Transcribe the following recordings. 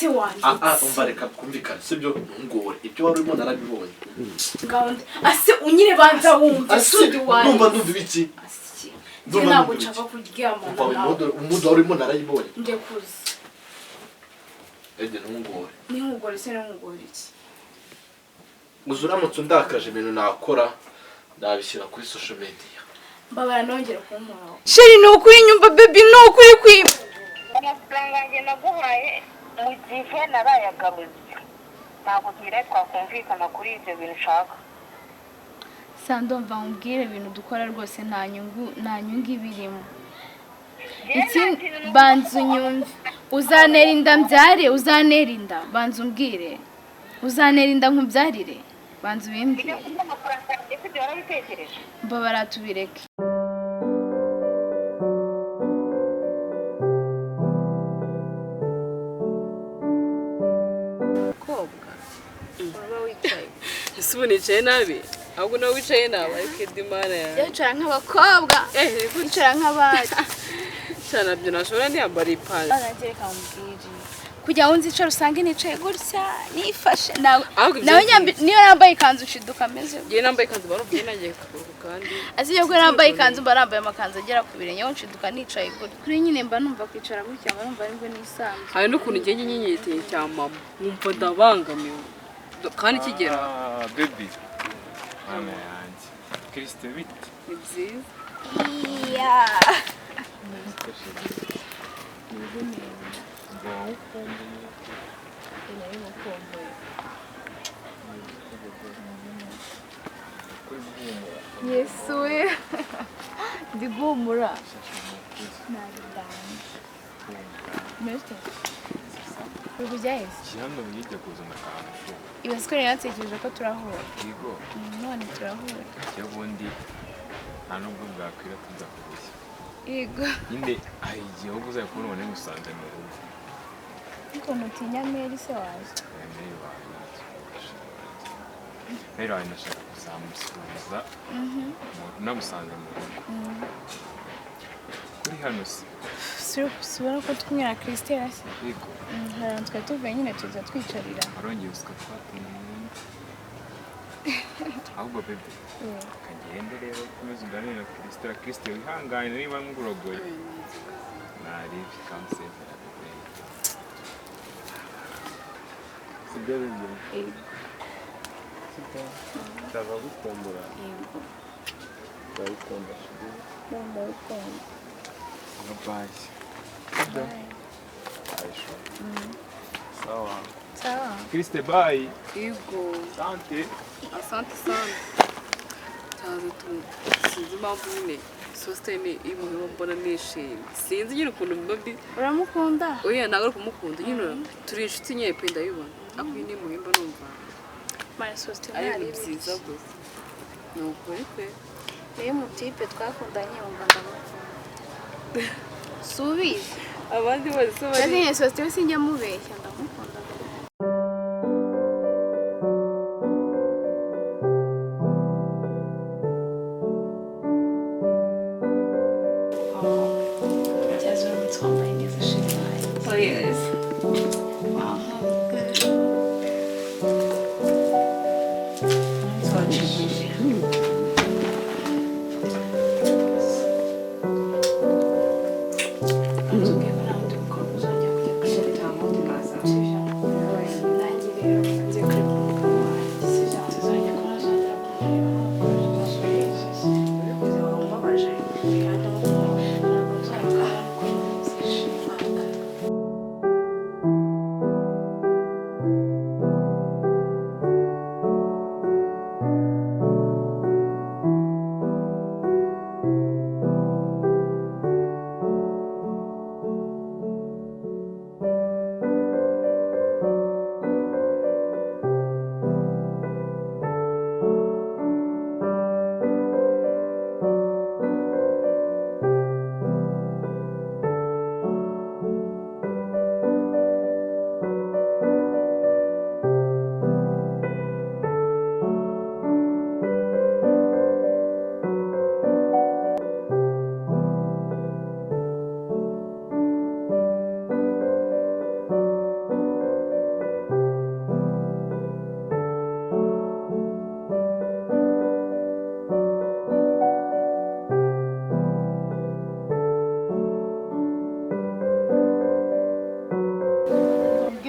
Ase wanjye. Ah, umva, reka twumvikane, sibyo? Ntungore, ibyo wari urimo narabibonye. Gahunda ase unyine, banza wumve. Ase Sudi wanjye. Ndumva ibiki? Ase Ndumva njye ntabwo numva nshaka kuryamana Umva, nawe. Umudu wari urimo narayibonye. Ndekuze. Ede, ntungore. Ninkugore se ninkugore iki? Gusa uramutse undakaje, ibintu nakora nabishyira kuri social media. Mbabara, nongere kunkoraho. Chéri, ni ukuri nyumva, baby, ni ukuri kwima. Amafaranga yanjye naguhaye mu gihe narayagaruye, ntabwo twira twakumvikana kuri ibyo bintu ushaka. Sa ndumva nkubwire, ibintu dukora rwose nta nyungu ibirimo. Iki banza unyumve, uzantera inda mbyare? Uzantera inda? Banza umbwire, uzantera inda nkubyarire? Banza ubimbwire. Amafaranga yanjye sibyo, warabitekereje? Mbabara tubireke. Kobwa Uraba wicaye. Ese ubu nicaye nabi? Ahubwo nawe wicaye nabi, ariko edi mana yawe. Yicara nk'abakobwa. Eh. Yicara nk'abari. Cyane, nabyo nashobora ntiyambara ipantaro. Arangere kamubwire, kugira ngo nzicare usange nicaye gutya nifashe nawe. Ahubwo ibyo Nawe niyo nambaye ikanzu ushiduka ameze. Ngiye nambaye ikanzu, barumva nagiye kuguruka kandi. Asibye ko nambaye ikanzu, mba nambaye amakanzu agera ku birenge, aho nshiduka nicaye gutya kuri nyine, mba numva kwicara gutya, mba numva aribwo nisanzwe. Hari n'ukuntu ngiye nyinyiteye cya mama, nkumva ndabangamiwe kandi kigera. Ah, baby. Mama yanjye. Kristo, bite? Ni byiza. Iya. Ndawukumbuye. Nari ngukumbuye. Kuri guhumura. Yesu we, ndi guhumura nabi. Uri kujya heza? Hano hirya kuzana akantu. Ibaze ko rero natekereje ko turahura. Yego. None turahura. Iyo bundi nta nubwo bwakwira tudahuye. Yego. Nyine hari igihe ahubwo uzajya kubona ubone ngusanze mu rugo. Ukuntu utinya Mary se waje? Eh, Mary wawe ntacyo. Mary wawe ndashaka kuzamusuhuza namusanze mu rugo. Kuri hano se? Subona ko twumwe na Christelle se? Yego. Hari ahantu twari tuvuye nyine, tuza twicarira. Arongeye usika twatumye. Ahubwo bébé, kagende rero ukomeze uganire na Christelle. Christelle, wihangane niba ngurogoye. Naribi kansezera, bébé. Sibyo, bébé? Ndava gukumbura. Yego. Ndagukunda, chérie. Ndagukunda. Bye. Bye. Bye, sure. Sawa. Sawa. Christelle, bye. Yego. Sante. Asante sana. Cyaze tu sinzi impamvu nyine sositeme imuhima mbona nishimye, sinzi nyine ukuntu biba bi Uramukunda? Oya, ntabwo ari kumukunda nyine, turi inshuti nyine pe, ndabibona, ariko iyi ni muhimba numva Mara sositeme ari hari ibintu byiza gusa, ni ukuri pe. Niyo mutipe twakundanye, wumva ndamukunda, si ubizi? Abandi bose bari Ndazi sositeme, sinjya mubeshya, ndamukunda. Cyaza uramutse wambaye neza, chéri wanjye. Oh yes. Wow. Umunsi wanshimishije. Nzubwiye ko nta wundi mukobwa uzongera kujya Nta wundi naza. Sibyo?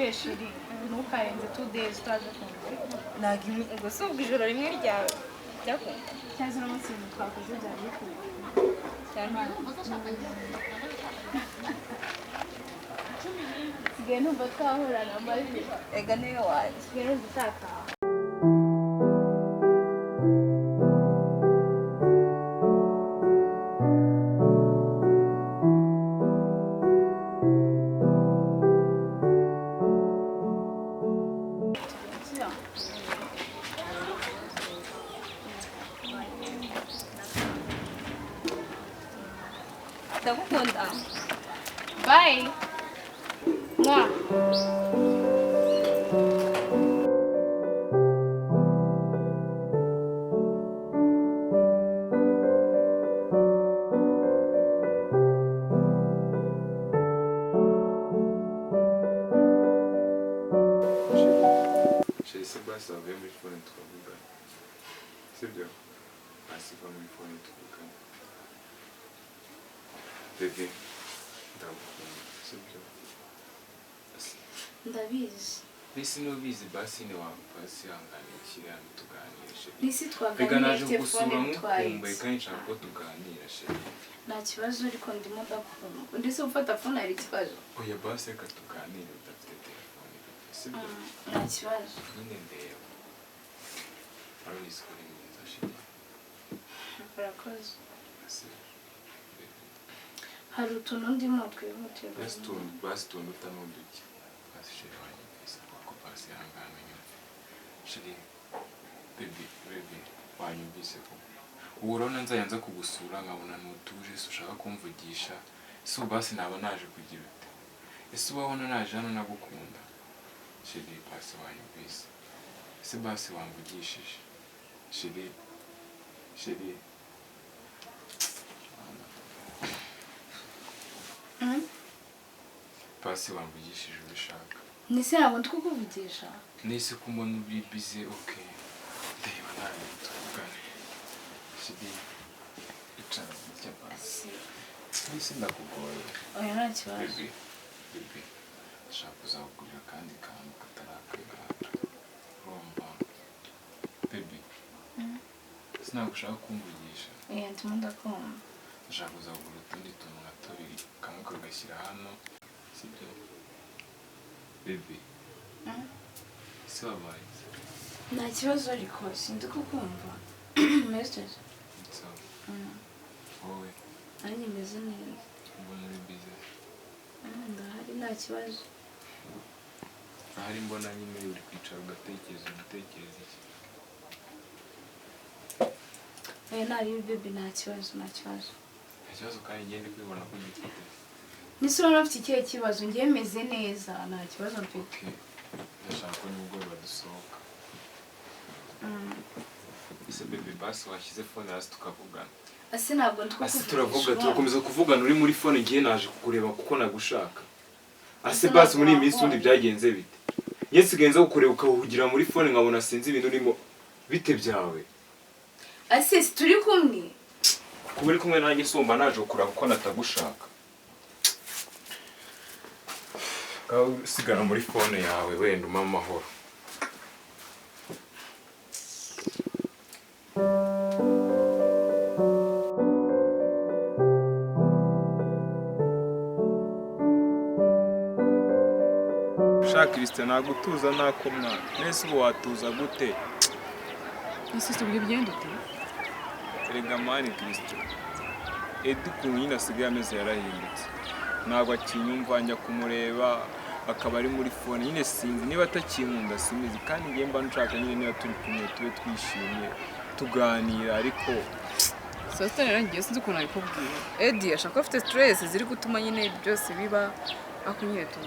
Nkubwire chéri, ntukarenze 2 days utaje kundeba. Ntabwo ubwo si ubwo ijoro rimwe ryawe byakunda. Cyangwa uno munsi ibintu twakoze byari bikwiye. Cyane. Nsigaye numva twahorana amajwi. Ega niwe wanjye. Nsigaye numva utataha. Ndagukunda. Bye. Mwa. Chéri, se basi wavuye muri phone tukavugana, sibyo? Basi va muri phone tuvugane. Bébé, ndagukunda, sibyo? Ndabizi. Bisi nubizi, basi ni wa basi ihangane kiri hano tuganire, chéri. Nisi Reka twaganiriye naje telefone kugusura bitwaye nkukumbuye iki? kandi nshaka ko tuganira, chéri. Nta kibazo, ariko ndimo ndakumva. Ndetse gufata phone hari ikibazo? Oya, basi reka tuganire udafite telefone, bébé, sibyo? Nta kibazo. Nyine ndeba, urabizi ko uri mwiza, chéri. Urakoze. Basi bébé. Hari utuntu ndimo twihutirwa. Basi tuntu, basi tuntu utanuduke. Basi chéri wanyumvise koko, basi ihangane nyumve. Chéri, bébé, bébé, wanyumvise koko. Ubu urabona nzajya nza kugusura nkabona ntutuje, se ushaka kumvugisha, ese ubu basi naba naje kugira ute? Ese ubabona naje hano nagukunda? Chéri, basi wanyumvise. Ese basi wamvugishije? Chéri, chéri. Basi wamvugishije ubishaka. Nisi ntabwo ndi kukuvugisha. Nese ko mbona uri busy? Okay. Ndeba nawe tuvugane. Chéri, icara gutya basi. Nese ndakugoye? Oya, nta kibazo. Bébé, bébé, ndashaka kuzakugurira akandi kantu katari akangaka. Urumva? Bébé. Sinagushaka kumvugisha. Oya, ndimo ndakumva. Ndashaka kuzagura utundi tuntu nka tubiri, kamwe ukagashyira hano, sibyo? Bébé. Ese wabaye iki? Nta kibazo, ariko sindi kukumva. Meze? Sawa. Wowe? Nanjye meze neza. Mbona uri busy. Ndahari, nta kibazo. Ahari mbona nyine uri kwicara ugatekereza, ugatekereza iki? Oya, ntari bébé, nta kibazo, nta kibazo. Nta kibazo kandi ngende kwibona ko ugifite. Nisi urabona ufite ikihe kibazo? Ngewe meze neza, nta kibazo mfite. Okay. Ndashaka ko nimugoroba dusohoka. Ese bébé, basi washyize phone hasi tukavugana. Ase ntabwo ndi Ase kukuvugisha. turavuga, Urumva? turakomeza kuvugana uri muri phone, ngiye naje kukureba kuko nagushaka. Ase Ese basi muri iyi ntabwo minsi ubundi wabonye. byagenze bite? Njye nsigaye nza kukureba ukahugira muri phone nkabona sinzi ibintu urimo, bite byawe? Ase si turi kumwe? Kuba uri kumwe nanjye sumba naje kukureba kuko natagushaka. Ngaho usigara muri phone yawe wenda umpe amahoro. Sha Christian, ntabwo utuza nako mwana. Nese ubu watuza gute? Ese ubwo bigenda ute? Erega man, Christian, Edi ukuntu nyine asigaye ameze yarahindutse, ntabwo akinyumva. Njya kumureba akaba ari muri phone nyine, sinzi niba atakinkunda, simbizi. Kandi ngiye mba nshaka nyine niba turi kumwe tube twishimye tuganira, ariko Sositani rero ngiye sinzi ukuntu nabikubwira. Edi ashaka ko afite stress ziri gutuma nyine byose biba, ariko nyine tu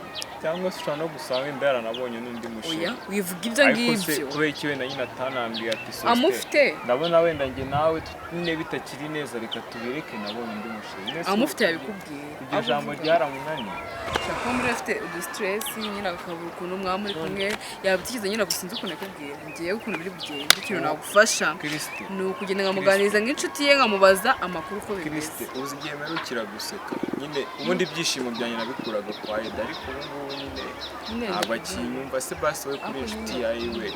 Cyangwa se ushobora no gusanga wenda yaranabonye n'undi Oya, mushinga. wivuga ibyo Ariko se ngibyo. kubera iki wenda nyine atanambwiye ati Sositeni, Amufite. ndabona wenda njye nawe nyine bitakiri neza, reka tubireke, nabonye undi mushinga. Mbese Amufite yabikubwiye. iryo jambo ryaramunaniye? Ashobora kuba muri afite udu stress nyine, akabura ukuntu mwaba muri kumwe yabitekereza nyine, gusa sinzi ukuntu yakubwira ngewe ukuntu biri bugende. Ikintu nagufasha Christ, ni ukugenda nkamuganiriza nk'inshuti ye, nkamubaza amakuru uko bimeze. Christ, uzi igihe mperukira guseka? Nyine ubundi ibyishimo byanjye nabikuraga kwa Eda, ariko ubu ngubu nyine Nyine ntabwo akinyumva. Se basi wowe kuri Ariko inshuti nyine ya iwe,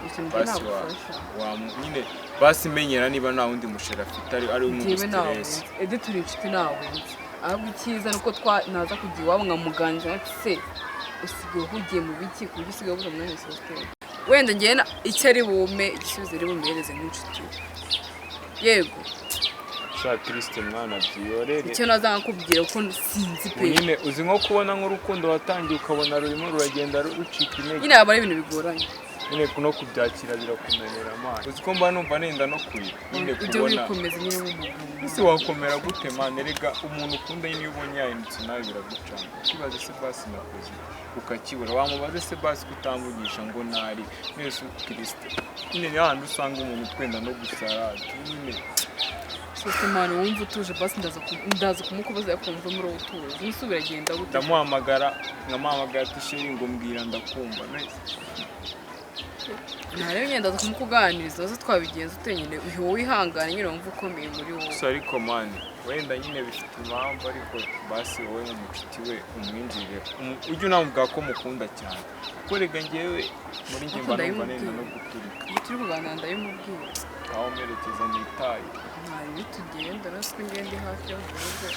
ikintu basi wa nagufasha. wa nyine basi menyera niba nta wundi musheri afite ari Njyewe ntabwo umustress. nzi. Edi turi inshuti, ntabwo nzi. Ahubwo icyiza ni uko twa naza kujya iwabo nkamuganiriza ati: "Se usigaye uhugiye mu biki ku buryo usigaye ubura umwanya Sositeri?" Wenda njyewe icyo ari bume igisubizo ari bumuhereze nk'inshuti, yego. Sha Kristo mwana, byiyorere. Icyo naza nkakubwira ko sinzi Ubu pe. Nyine uzi nko kubona nk'urukundo watangiye ukabona rurimo ruragenda rucika intege. Nyine aba ari ibintu bigoranye. Nyine no kubyakira birakumenera amaso. Uzi ko mba numva nenda no kurira nyine Ujye kubona. wikomeza nyine w'umugabo. Ese wakomera gute man? Erega umuntu ukunda nyine, iyo ubonye yahindutse nawe biragucanga, ukibaza: "Se basi nakoze iki?" Ukakibura. Wamubaza: "Se basi kutamvugisha ngo nari mwese?" Kirisito nyine ni hahandi usanga umuntu twenda no gusara nyine. Sositeri wumva utuje, basi ndaza kumukubaza, yakumva muri wowe utuje. Ese biragenda gute? Ndamuhamagara, nkamuhamagara ati: "Chéri," ngo: "Mbwira, ndakumva." Ntarebe nyine, ndaza kumukuganiriza uze twabigenza ute nyine. Wowe wihangane nyine, wumva ukomeye muri wowe. Gusa ariko man, wenda nyine bifite impamvu, ariko basi wowe nk'umucuti we umwinjirire, ujye unamubwira ko mukunda cyane, kuko rega njyewe muri njye mba numva nenda no guturika. Iyo turi kuganira ndabimubwira. Aho mperekeza nitaye. Nta bibi, tugenda natwe ngende hafi y'aho uvuze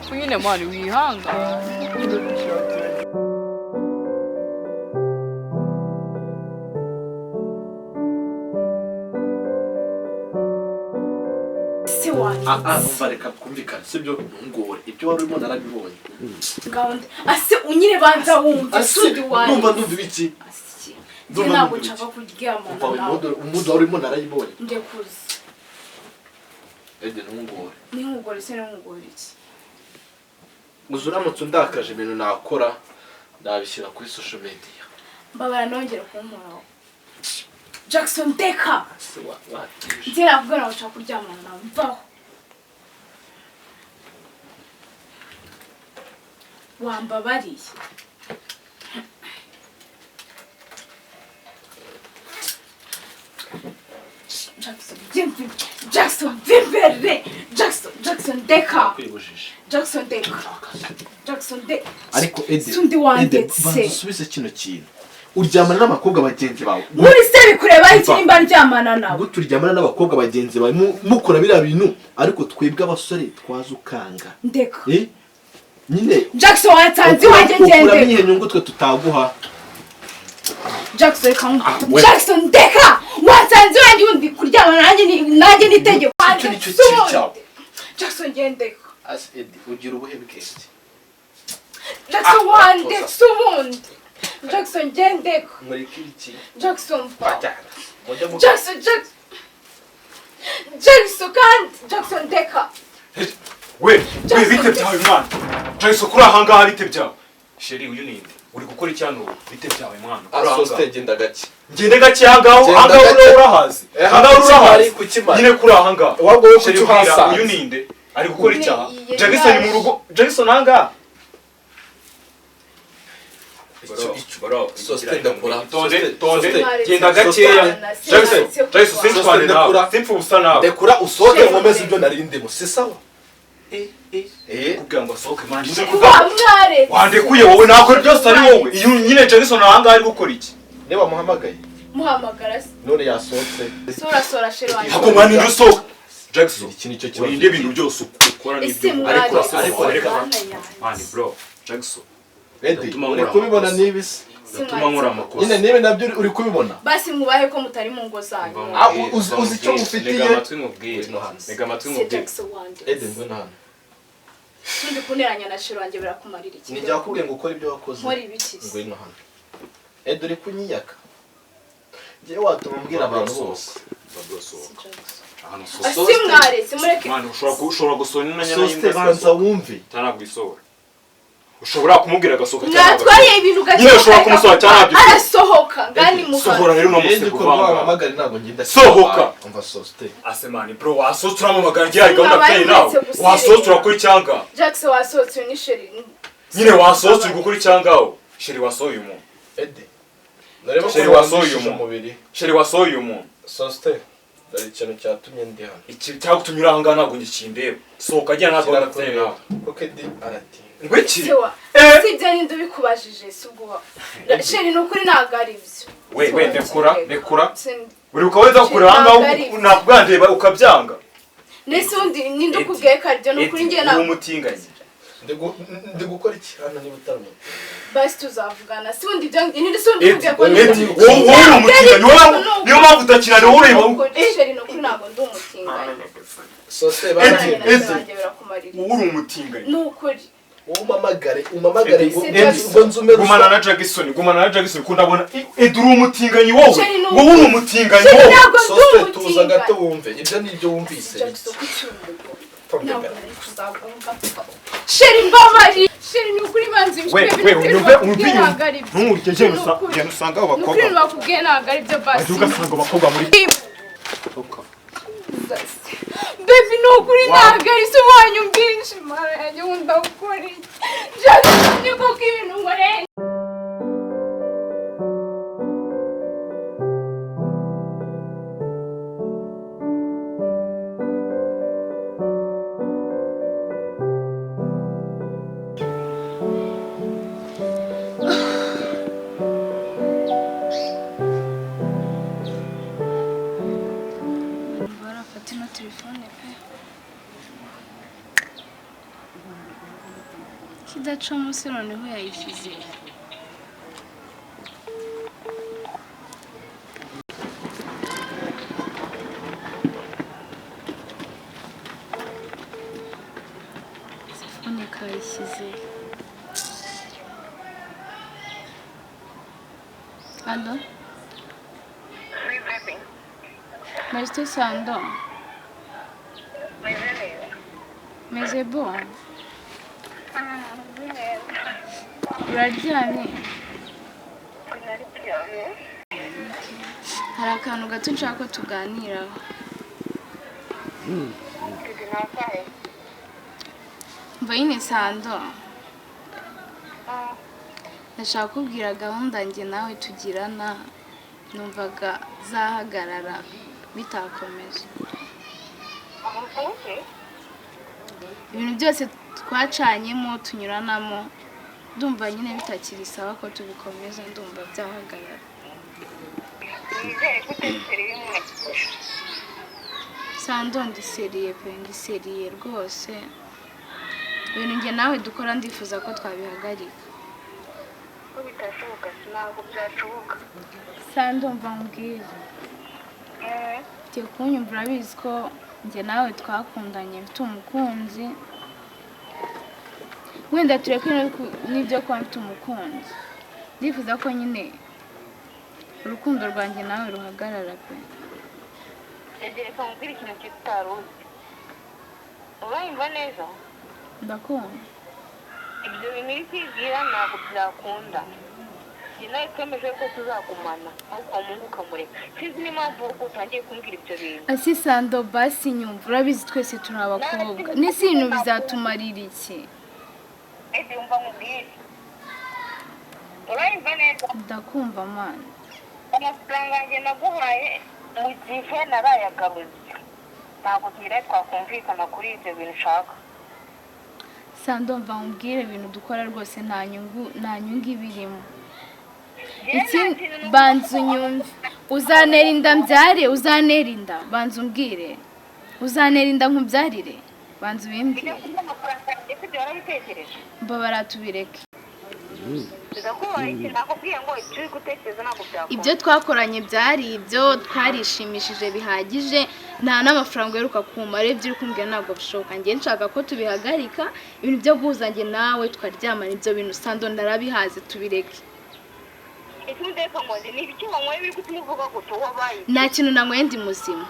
ko nyine man wihangane. Se wanjye. Ah ah, umva, reka twumvikane, sibyo? Ntungore, ibyo wari urimo narabibonye. Gahunda ase unyine, banza wumve sundi wanjye. Ndumva ibiki? Ase, Ndumva ntabwo ndumva iki? nshaka kuryamana Umva, nawe. umudu wari urimo narayibonye. Ndekuze. Ede, ntungore. Ninkugore se ninkugore iki? Uzi uramutse undakaje ibintu nakora, nabishyira kuri social media. Mbabara nongera kunkoraho, Jackson, ndeka. Se watije. Njye nakubwira ngo nshaka kuryamana nawe, mvaho. Wambabariye. Jackson, jya Jackson, vimbere Jackson, Jackson, ndeka. Kwibujije. Jackson, ndeka. Jackson, ndeka. Ariko Ede, Sundi Ede, wandetse. banza usubize kino kintu: uryamana n'abakobwa bagenzi bawe? Muri se bikureba iki Umva. nimba ndyamana nawe? Gute uryamana n'abakobwa bagenzi bawe mukora biriya bintu, ariko twebwe abasore twaza ukanga? Ndeka. Eh? Nyine Jackson, wansanze iwanjye. ukuramo Ngende. iyihe nyungu twe tutaguha? Jackson, reka we. Jackson, ndeka. Wansanze iwanjye, ubundi kuryamana nanjye nanjye ni itegeko. Icyo ni cyo kibi cyawe. Jackson, ngendeka. Asi Edi, ugira ubuhe bwenge? Jackson, Ah, wandetse ubundi. Jackson, ngendeka. Mureke iki? Jackson, mva. Bajyana mujya mu Jackson, Jackson, Jackson, kandi Jackson, ndeka. We, bite byawe mwana? Jackson, kuri aha ngaha bite byawe? Chéri, uyu ninde? Uri gukora iki hano? Bite byawe mwana? Kuri aha Asoste, ngaha. genda gake. Ngende gake aha ngaha? Genda Aha ngaha gake. uriya urahazi? Eh, Aha ngaha kuki mari, urahazi? kuki mari? Nyine kuri aha ngaha. Wabwo wowe Chéri, kuki mbwira, uhasanze? uyu ninde? Ari gukora icyaha. Nyine, Jackson mu rugo. Jackson aha ngaha. Icyo Soste, ndakura. Tonde, Soste, tonde. Soste. Genda gakeya. Jackson, Jackson, simfane nawe. Simfa ubusa nawe. Ndekura usohoke, nkomeze ibyo nari ndimo, si sawa? Eh. Kugira ngo asohoke mwana. Wa mwaretse. Wandekuye wowe, ntabwo byose ari wowe. Iyo nyine Jackson aha ngaha ari gukora iki? Niba muhamagaye. Muhamagara se. None yasohotse. Sora, sora, chéri wanjye. Ntabwo mwana indi usohoka. Jackson. Iki nicyo kibazo. Urinde ibintu byose ukora Ese n'ibyo mwaretse. Ariko reka. Bana yanjye. Man, bro, Jackson. Edi, Ndatuma uri nkora kubibona amakosa. niba isi Ndatuma nkora amakosa. Nyine niba nabyo uri kubibona. Basi mwubahe ko mutari mu ngo zanyu. Ah, uzi icyo ngufitiye? Ntega amatwi nkubwire. Ngwino hano. Ntega amatwi Se nkubwire. Jackson, wandetse. Edi, ngwino hano. Sundi kunteranya na chéri wanjye birakumarira iki? Ni wakubwiye ngo ukore ibyo wakoze. Nkora ibiki se? Ngwino hano Edi, uri kunyiyaka. Njyewe watuma mbwira abantu bose. Bro, sohoka. Hano Asi sohoka. mwaretse, mureke. Man, ushobora gusohora inanya Soste, banza wumve. Ntabwo ushobora kumubwira agasohoka cyangwa Mwatwaye ibintu gake. Nyine ushobora kumusohora cyangwa ntabyo. Arasohoka ngani muhana. Sohora rero, uno Njyewe musego uko uvanga. wampamagara ntabwo ngenda. Sohoka. Umva Soste. Asemani bro, wasohotse uramamagara ngiye, hari gahunda Mwabaye mfitanye nawe. muretse guserera. Wasohotse urakora icyanga. Jackson, wasohotse, uyu ni chéri. Nyine wasohotse uri gukora icyanga aho. Chéri, wasohoye umuntu. Edi, nareba ko Chéri, wasohoye wandishije umuntu. umubiri. Chéri, wasohoye umuntu. Soste, dore ikintu cyatumye ndi hano. Iki cyagutumye uri aha ngaha ntabwo ngikindeba. Sohoka, agira nta gahunda mfitanye nawe. Kuko Edi aratinda. Ngwiki? Sewa. Eh. Si ibyo, ninde ubikubajije? Si ubwo chéri, ni ukuri ntabwo ari byo. We, ndekura, ndekura. Sin- Uri ukaweza kureba Ntabwo ahangaha ari byo. nakubwandeba ukabyanga. Nese undi ninde ukubwiye ko ari byo? Ni ukuri njye Uri ntabwo. umutinganyi. Ndi gukora iki hano niba utari umutinganyi? Basi tuzavugana. Si undi ibyo, ninde si undi Edi, ukubwiye ko Edi, wowe uri umutinganyi, wowe niyo mpamvu utakina, wowe ureba. Chéri, ni ukuri ntabwo ndi umutinganyi. Sose Edi, baraye. Edi. Wanjye birakumarira. Wowe uri umutinganyi. Ni ukuri. Wowe umpamagare, umpamagare ngo Edi, ngo nzume Gumana ruswa. na Jackson, gumana na Jackson, kuko ndabona Edi uri umutinganyi wowe. Chéri, ni Wowe uri umutinganyi Chéri, wowe. ntabwo ndi Sose, tuza gato umutinganyi. wumve ibyo ni ibyo wumvise. Jackson, kuki uri umugome? Tongera. Ntabwo nari kuzagomba. Chéri, mbabarira. Chéri, ni ukuri banza We, we, unyumve, unyumve. Ntabwo ari byo. Ntumurye, genda Ni ukuri. genda usanga abo Ni ukuri bakobwa. bakubwiye ntabwo ari byo basi. Wajya ugasanga abakobwa muri Baby, ni ukuri ntabwo ari se wanyu bwinshi. Mara yanjye, wunda gukora iki? Jackson, ni kuko ibintu nkoreye. Barafata ino telefone pe, kidaca munsi noneho yayishyize. Telefone kayishyize. Allo? Oui, bébé. Merci Sando. Meze neza. Meze bon. Meze neza. Uraryamye? Naryamye. Hari akantu gato nshaka ko tuganiraho. Bébé, nakahe? Mva nyine Sando, ndashaka kubwira gahunda njye nawe tugirana, numvaga zahagarara bitakomeza. Umukunzi? Ibintu byose twacanyemo tunyuranamo, ndumva nyine bitakiri sawa ko tubikomeza, ndumva byahagarara. Nizere ko utari sérieux bimwe. Sando, ndi sérieux pe, ndi sérieux rwose. Ibintu njye nawe dukora ndifuza ko twabihagarika. Ko bitashoboka, ntabwo byashoboka. Sando, mva mbwira. Ugiye kunyumva, urabizi ko njye nawe twakundanye mfite umukunzi. Wenda tureke n'ibyo kuba mfite umukunzi, ndifuza ko nyine urukundo rwanjye nawe ruhagarara pe. Reka nkubwire ikintu kitari uzi. Uranyumva neza? Ndakumva. Ibyo bintu uri kwibwira ntabwo byakunda. Njye nawe twemeje ko tuzagumana, ariko uwo muhungu ukamureka. Sinzi n'impamvu utangiye kumbwira ibyo bintu. Asi Sando, basi nyumva, urabizi twese turi abakobwa, n'ese ibintu bizatumarira iki? Ese wumva nkubwire. Uranyumva neza? Ndakumva mana. Amafaranga yanjye naguhaye mu gihe narayagaruye. Ntabwo tugira twakumvikana kuri ibyo bintu ushaka. Sando, mva nkubwire, ibintu dukora rwose nta nyungu ibirimo. Ikindi, banza unyumve, uzantera inda mbyare? Uzantera inda? Banza umbwire, uzantera inda nkubyarire? Banza ubimbwire. Ibyo amafaranga yanjye sibyo warabitekereje? Mbabara tubireke. Ndakubaha iki? Nakubwiye ngo icyo uri gutekereza ntabwo byakunda. Ibyo twakoranye byari ibyo, twarishimishije bihagije, nta n'amafaranga uheruka kumara. Ibyo uri kumbwira ntabwo bishoboka. Njye nshaka ko tubihagarika, ibintu byo guhuza njye nawe tukaryamana, ibyo bintu Sando ndarabihaze, tubireke. Ese ndeka ngo ni ibiki wanyweye biri gutuma uvuga gutyo? Wabaye? Nta kintu nanyweye, ndi muzima.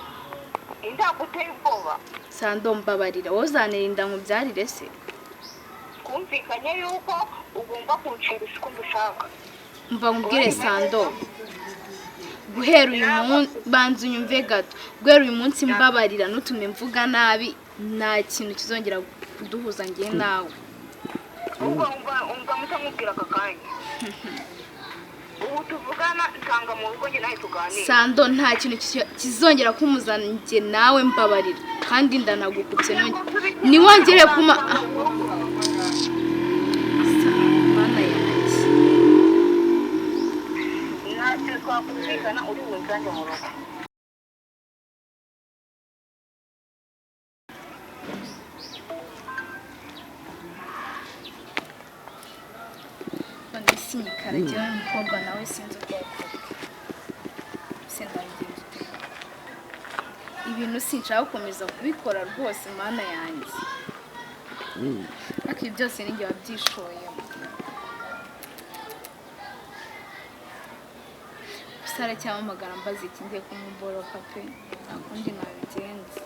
Ntabwo ubwoba. Sando, mbabarira, wowe uzantera inda nkubyarire se? Twumvikanye yuko ugomba kunshingisha uko mbishaka. Mva nkubwire Sando, guhera uyu munsi, banza unyumve gato, guhera uyu munsi mbabarira ntutume mvuga nabi, nta kintu kizongera kuduhuza njye nawe. Ubwo umva muta nkubwira aka kanya. Ubu tuvugana nsanga mu rugo, njye nawe tuganire. Sando, nta kintu kizongera kumuza njye nawe, mbabarira kandi ndanagukubye, ntiwongere kuma. twakumvikana uri bunsange mu rugo. None sinyikaragira umukobwa nawe sinzi ubwoko bwe. Sindabigenza ute? Ibintu sinshaka gukomeza kubikora rwose, mana yanjye. Ariko ibi byose ninjye wabyishoyemo. Gusa aracyampamagara mbaza iki, ngiye kumuboroka pe, nta kundi nabigenza.